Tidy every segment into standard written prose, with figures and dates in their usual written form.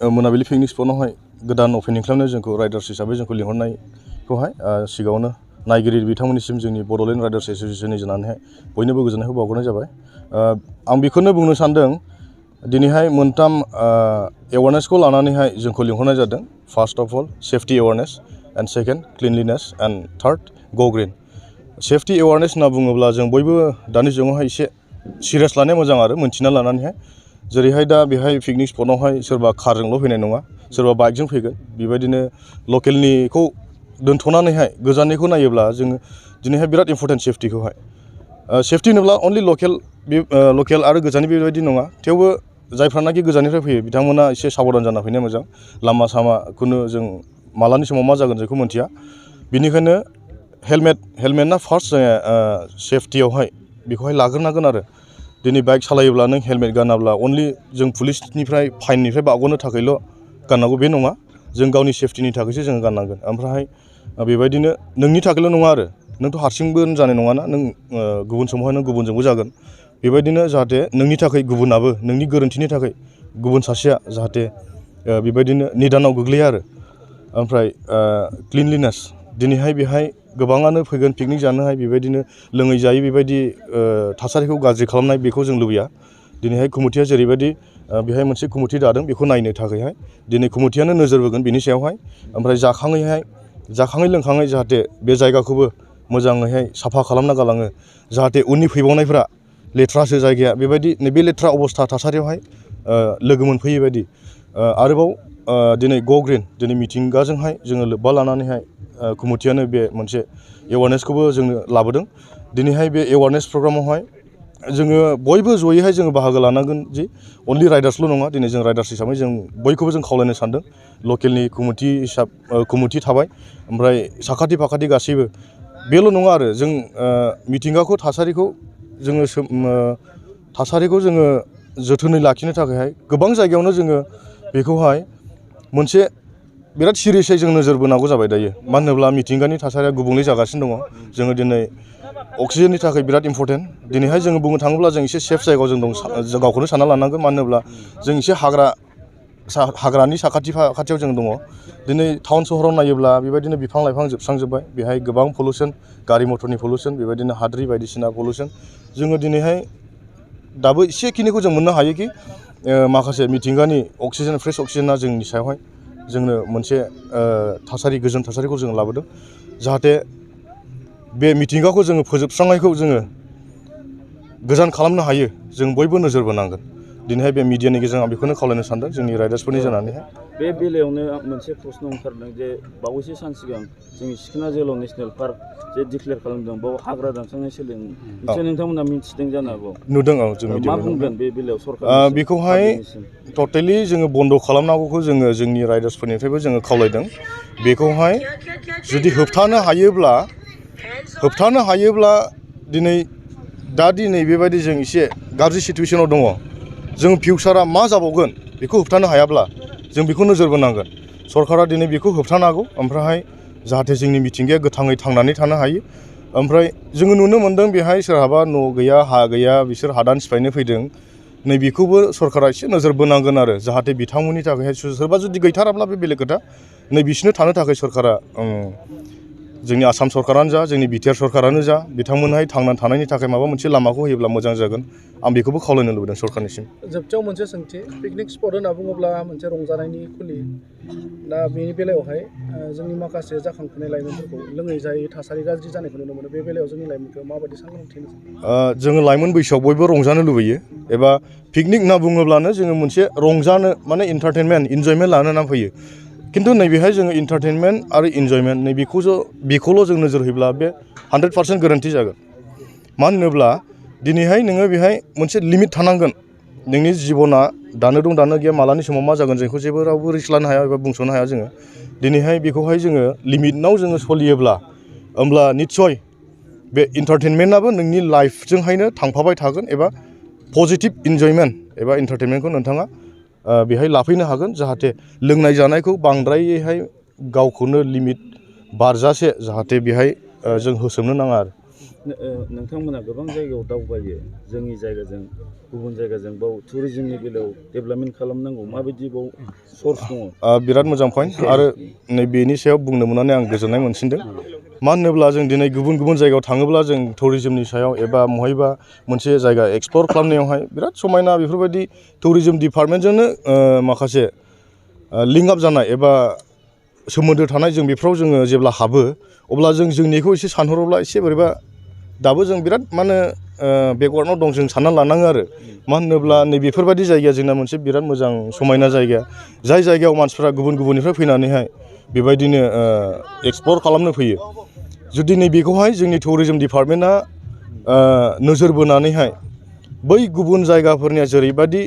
मोनाबिलि पिकनिक स्पटआवहाय गोदान अपेनिं खालामनाय जोंखौ राइडार्स हिसाबै जोंखौ लिंहरनायखौहाय सिगाङावनो नायगिरि बिथांमोननिसिम जोंनि बड'लेण्ड राइडार्स एस'सिएशननि जानानैहाय बयनोबो गोजोननायखौ बावहरनाय जाबाय। आं बेखौनो बुंनो सानदों दिनैहाय मोनथाम एवारनेसखौ लानानैहाय जोंखौ लिंहरनाय जादों। First of all safety awareness, and second cleanliness, and third go green. Safety awareness होनना बुङोब्ला जों बयबो दानि जुगावहाय एसे सिरियास लानाया मोजां आरो मोनथिना लानानैहाय जेरैहाय दा बेहाय पिकनिक स्पटआवहाय सोरबा कारजोंल' फैनाय नङा, सोरबा बाइकजों फैगोन। बेबायदिनो लकेलनिखौ दोनथ'नानैहाय गोजाननिखौ नायोब्ला जोङो दिनैहाय बिराद इम्परटेन्ट सेफ्टिखौहाय। सेफ्टि होनोब्ला अनलि लकेल आरो गोजाननि बेबायदि नङा, थेवबो जायफ्रानाखि गोजाननिफ्राय फैयो बिथांमोना एसे साबधान जाना फैनाया मोजां। लामा सामाखौनो जों मालानि समाव मा जागोन जोंखौ मोनथिया। बेनिखायनो हेलमेटना फार्स्ट सेफ्टियावहाय बेखौहाय लाग्रोनांगोन आरो। दिनै बाइक सालायोब्ला नों हेलमेट गानाब्ला अनलि जों पुलिसनिफ्राय फाइननिफ्राय बारग'नो थाखायल' गाननांगौ बे नङा, जों गावनि सेफ्टिनि थाखायसो जोङो गाननांगोन। ओमफ्राय बेबायदिनो नोंनि थाखायल' नङा आरो, नोंथ' हारसिंबो जानाय नङाना, नों गुबुन समावहाय नों गुबुनजोंबो जागोन। बेबायदिनो जाहाथे नोंनि थाखाय गुबुनाबो नोंनि गोरोन्थिनि थाखाय गुबुन सासेया जाहाथे बेबायदिनो निदानाव गोग्लैया आरो। ओमफ्राय क्लिनलिनेस, दिनैहाय बेहाय गोबाङानो फैगोन पिकनिक जानोहाय बेबायदिनो लोङै जायै बेबायदि थासारिखौ गाज्रि खालामनाय बेखौ जों लुबैया। दिनैहाय कमिटिया जेरैबायदि बेहाय मोनसे कमिटि दादों बेखौ नायनो थाखायहाय दिनै कमिटियानो नोजोर बोगोन बिनि सायावहाय। ओमफ्राय जाखाङै लोंखाङै जाहाथे बे जायगाखौबो मोजाङैहाय साफा खालामना गालाङो, जाहाथे उननि फैबावनायफ्रा लेथ्रासो जायगाया बेबायदि नैबे लेथ्रा अबस्था थासारियावहाय लोगो मोनफैयै बायदि। आरोबाव दिनै गो ग्रिन, दिनै मिथिंगाजोंहाय जोङो लोब्बा लानानैहाय कमिटियानो बे मोनसे एवारनेसखौबो जोंनो लाबोदों। दिनैहाय बे एवारनेस प्रग्रामावहाय जोङो बयबो जयैहाय जोङो बाहागो लानांगोन। जि अनलि राइडार्सल' नङा, दिनै जों राइडार्स हिसाबै जों बयखौबो जों खावलायनो सानदों। लकेलनि कमिटि थाबाय, ओमफ्राय साखाथि फाखाथि गासैबो बेल' नङा आरो, जों मिथिंगाखौ थासारिखौ जोङो जोथोनै लाखिनो थाखायहाय गोबां जायगायावनो जोङो बेखौहाय मोनसे बिराद सिरियासै जों नोजोर बोनांगौ जाबाय दायो। मानो होनोब्ला मिथिंगानि थासारिया गुबुंले जागासिनो दङ। जोङो दिनै अक्सिजेननि थाखाय बिराद इम्परटेन्ट। दिनैहाय जोङो बुंनो थाङोब्ला जों एसे सेफ जायगायाव जों दं, जों गावखौनो सानना लानांगोन। मानो होनोब्ला जों एसे हाग्रानि साखाथियाव जों दङ। दिनै टाउन सहराव नायोब्ला बेबायदिनो बिफां लाइफां जोबस्रांजोब्बाय, बेहाय गोबां पलिउसन, गारि मटरनि पलिउसन, बेबायदिनो हाद्रि बायदिसिना पलिउसन। जोङो दिनैहाय दाबो एसेखिनिखौ जों मोननो हायोखि माखासे मिथिंगानि अक्सिजेन, फ्रेश अक्सिजेना जोंनि सायावहाय जोंनो मोनसे गोजोन थासारिखौ जों लाबोदों। जाहाथे बे मिथिंगाखौ जोङो फोजोबस्रांनायखौ जोङो गोजान खालामनो हायो, जों बयबो नोजोर बोनांगोन। दिनैहाय बे मिडियानि गेजेरजों आं बेखौनो खावलायनो सानदों जोंनि राइडार्सफोरनि जानानैहाय। बे बेलायावनो मोनसे प्रश्न ओंखारदों जे बावैसो सान सिगां जोंनि सिखोना जोहोलाव नेसनेल पार्क जे डिक्लेयार खालामदों, बाव हाग्रा दानस्रांनाय सोलिदों, निश्चय नोंथांमोना मिथिदों जानो हागौ। नुदों, जों मा बुंगोन बे बेलायाव सरकार बेखौहाय टटेलि जोङो बन्द' खालामनांगौखौ जोङो जोंनि राइडार्सफोरनिफ्रायबो जोङो खावलायदों। बेखौहाय जुदि होबथानो हायोब्ला दिनै बेबायदि जों एसे गाज्रि सिटुवेसनाव दङ। जों फिउचारा मा जाबावगोन बेखौ होबथानो हायाब्ला जों बेखौ नोजोर बोनांगोन। सरकारा दिनै बेखौ होबथानांगौ, ओमफ्राय जाहाथे जोंनि मिथिंगाया गोथाङै थांनानै थानो हायो। ओमफ्राय जोङो नुनो मोन्दों बेहाय सोरहाबा न' गैया, हा गैया, बिसोर हादान सिफायनो फैदों। नैबेखौबो सरकारा एसे नोजोर बोनांगोन आरो, जाहाथे बिथांमोननि थाखायहाय सोरबा जुदि गैथाराब्ला बे बेलेग खोथा। बिसोरनो थानो थाखाय सरकारा, जोंनि आसाम सरकारानो जा, जोंनि बिटिआर सरकारानो जा, बिथांमोनहाय थांनानै थानायनि थाखाय माबा मोनसे लामाखौ होयोब्ला मोजां जागोन। आं बेखौबो खावलायनो लुबैदों सरकारनिसिम। जोबथियाव मोनसे सोंथि, पिकनिक स्पट होनना बुङोब्ला मोनसे रंजानायनि खुलि। दा बेनि बेलायावहाय जोंनि माखासे जाखांफुनाय लाइमोनफोरखौ लोङै जायै थासारि गाज्रि जानायखौ नुनो मोनो। बे बेलायाव जोंनि लाइमोनखौ माबायदि सांग्रांथि होनो? जोङो लाइमोन बैसोआव बयबो रंजानो लुबैयो, एबा पिकनिक होनना बुङोब्लानो जोङो मोनसे रंजानो माने इन्टारटेनमेन्ट, इन्जयमेन्ट लानो होनना फैयो। खिन्थु नैबेहाय जोङो इन्टारटेनमेन्ट आरो इन्जयमेन्ट बेखौल' जों नोजोर होयोब्ला बे 100% गोरोन्थि जागोन। मानो होनोब्ला दिनैहाय नोङो बेहाय मोनसे लिमिट थानांगोन। नोंनि जिबना दानो दं दानो गैया, मालानि समाव मा जागोन जोंखौ जेबो रावबो रिस्क लानो हाया एबा बुंस'नो हाया जोङो। दिनैहाय बेखौहाय जोङो लिमिटनाव जोङो सोलियोब्ला होमब्ला निस्सय बे इन्टारटेनमेन्टआबो नोंनि लाइफजोंहायनो थांफाबाय थागोन, एबा पजिटिभ इन्जयमेन्ट एबा इन्टारटेनमेन्टखौ नोंथाङा बेहाय लाफैनो हागोन। जाहाथे लोंनाय जानायखौ बांद्रायैहाय गावखौनो लिमिट बारजासे जाहाथे बेहाय जों होसोमनो नाङा आरो। नोंथांमोना गोबां जायगायाव दावबायो जोंनि जायगाजों गुबुन जायगाजों बाव टुरिजिमनि बेलायाव डेभेलपमेन्ट खालामनांगौ माबायदि बाव सर्स दङ बिराद मोजां पइन्ट आरो नैबेनि सायाव बुंनो मोननानै आं गोजोननाय मोनसिनदों मानो होनोब्ला जों दिनै गुबुन गुबुन जायगायाव थाङोब्ला जों टुरिजिमनि सायाव एबा महायबा मोनसे जायगा एक्सप्लर खालामनायावहाय बिराद समायना बेफोरबायदि टुरिजिम डिपार्टमेन्टजोंनो माखासे लिंक आप जानाय एबा सोमोन्दो थानाय जों बेफोराव जोङो जेब्ला हाबो अब्ला जों जोंनिखौ एसे सानहरोब्ला एसे बोरैबा दाबो जों बिराद मा होनो बेकवार्डआव दं जों सानना लानाङो आरो मानो होनोब्ला नैबेफोरबायदि जायगाया जोंना मोनसे बिराद मोजां समायना जायगा जाय जायगायाव मानसिफ्रा गुबुन गुबुननिफ्राय फैनानैहाय बेबायदिनो एक्सप्लर खालामनो फैयो जुदि नैबेखौहाय जोंनि टुरिजिम डिपार्टमेन्टआ नोजोर बोनानैहाय बै गुबुन जायगाफोरनिया जेरैबायदि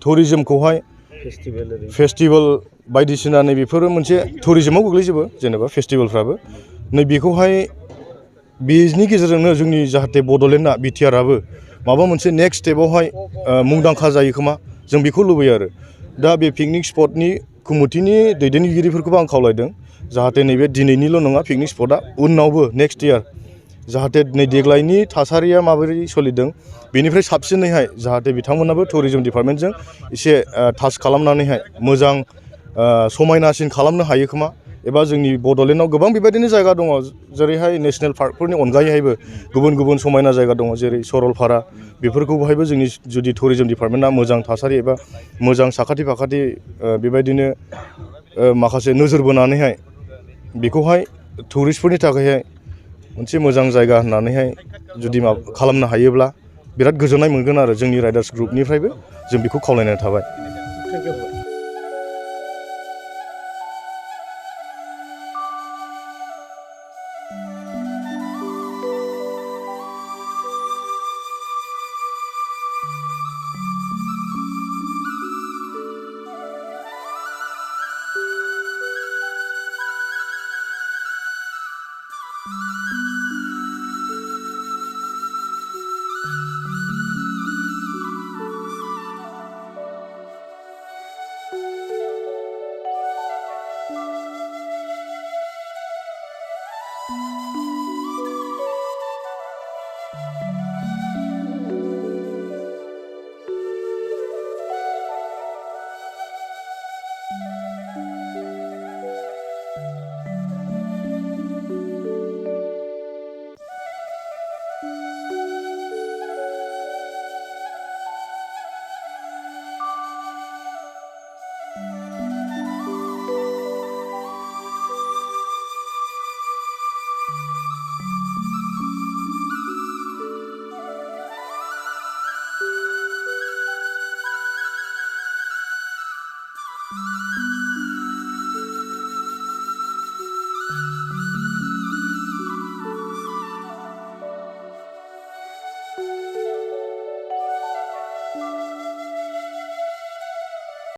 टुरिजिमखौहाय फेस्टिभेल बायदिसिना नैबेफोरो मोनसे टुरिजिमाव गोग्लैजोबो जेनेबा फेस्टिभेलफ्राबो नैबेखौहाय बेनि गेजेरजोंनो जोंनि जाहाथे बड'लेण्डआ बिटिआरआबो माबा मोनसे नेक्स्ट स्टेपावहाय मुंदांखा जायो खोमा जों बेखौ लुबैयो आरो दा बे पिकनिक स्पटनि कमिटिनि दैदेनगिरिफोरखौबो आं खावलायदों जाहाथे नैबे दिनैनिल' नङा पिकनिक स्पटआ उनावबो नेक्स्ट इयार जाहाथे नै देग्लायनि थासारिया माबोरै सोलिदों बेनिफ्राय साबसिनैहाय जाहाथे बिथांमोनाबो टुरिजिम डिपार्टमेन्टजों एसे टाच खालामनानैहाय मोजां समायनासिन खालामनो हायो खोमा एबा जोंनि बड'लेण्डआव गोबां बेबायदिनो जायगा दङ जेरैहाय नेसनेल पार्कफोरनि अनगायैहायबो गुबुन गुबुन समायना जायगा दङ जेरै सरलपारा बेफोरखौहायबो जोंनि जुदि टुरिजिम डिपार्टमेन्टआ मोजां थासारि एबा मोजां साखाथि फाखाथि बेबायदिनो माखासे नोजोर बोनानैहाय बेखौहाय टुरिस्टफोरनि थाखायहाय मोनसे मोजां जायगा होननानैहाय जुदि खालामनो हायोब्ला बिराद गोजोननाय मोनगोन आरो जोंनि राइडार्स ग्रुपनिफ्रायबो जों बेखौ खावलायनाय थाबाय थेंक इउ